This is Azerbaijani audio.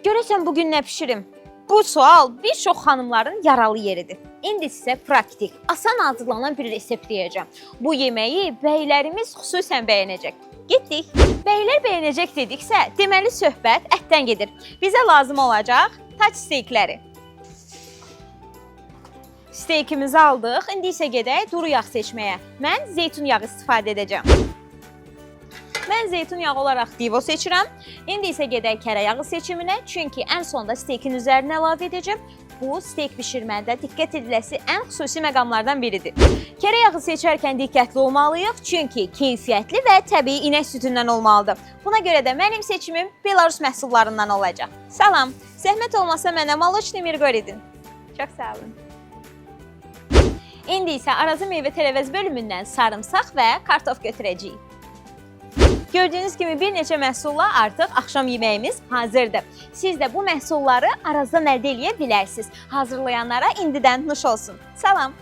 Görəsən bu gün nə bişirim? Bu sual bir çox xanımların yaralı yeridir. İndi sizə praktik, asan hazırlanan bir resept deyəcəm. Bu yeməyi bəylərimiz xüsusən bəyənəcək. Getdik. Bəylər bəyənəcək dediksə, deməli söhbət ətdən gedir. Bizə lazım olacaq taç steykləri. Steykimizi aldıq. İndi isə gedək duru yağ seçməyə. Mən zeytun yağı istifadə edəcəm. Mən zeytun yağı olaraq Divo seçirəm. İndi isə gedək kərə yağı seçiminə, çünki ən sonda steykin üzərinə əlavə edəcəm. Bu steyk bişirmədə diqqət ediləsi ən xüsusi məqamlardan biridir. Kərə yağı seçərkən diqqətli olmalıyıq, çünki keyfiyyətli və təbii inək südündən olmalıdır. Buna görə də mənim seçimim Belarus məhsullarından olacaq. Salam, zəhmət olmasa mənə maloçni mirqor edin. Çox sağ olun. İndi isə Arazı meyvə tərəvəz bölümündən sarımsaq və kartof götürəcəyik. Gördüyünüz kimi bir neçə məhsulla artıq axşam yeməyimiz hazırdır. Siz də bu məhsulları Arazdan əldə eləyə bilərsiniz. Hazırlayanlara indidən nuş olsun. Salam.